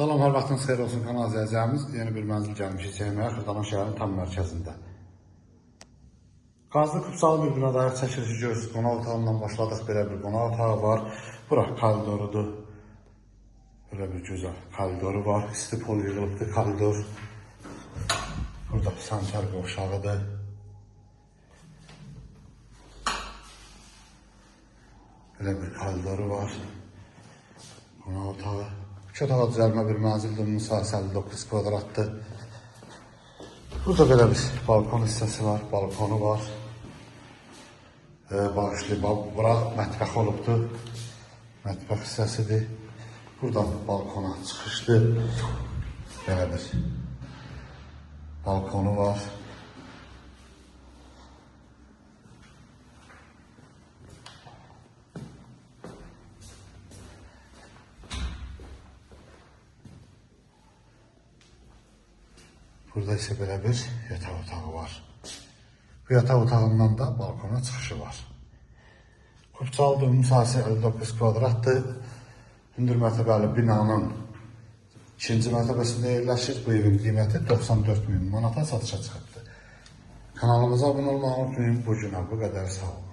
Salam, hər vaxtınız xeyir olsun kanal izləyicilərimiz. Yeni bir mənzil gəlmişik çəkməyə Xırdalan şəhərinin tam mərkəzində. Qazlı Kupçalı bir binada ayaq çəkilişi görürsünüz. Qonaq otağından başladıq. Belə bir qonaq otağı var. Bura koridorudur. Belə bir gözəl koridoru var. İsti pol yığılıbdır koridor. Burada sanitar qovşağıdır. Belə bir koridoru var. Qonaq otağı. İki otağa düzəlmə bir mənzildir. Bunun sahəsi 59 kvadratdır. Burada belə bir balkon hissəsi var. Balkonu var. Bağışlayın, bura mətbəx olubdur. Mətbəx hissəsidir. Buradan balkona çıxışdır. Belə bir balkonu var. Burada isə belə bir yataq otağı var. Bu yataq otağından da balkona çıxışı var. Kupçalı ümumi sahəsi 59 kvadratdır. Hündür mərtəbəli binanın ikinci mərtəbəsində yerləşir. Bu evin qiyməti 94 min manata satışa çıxıbdır. Kanalımıza abunə olmağı unutmayın. Bu günə bu qədər, sağ olun.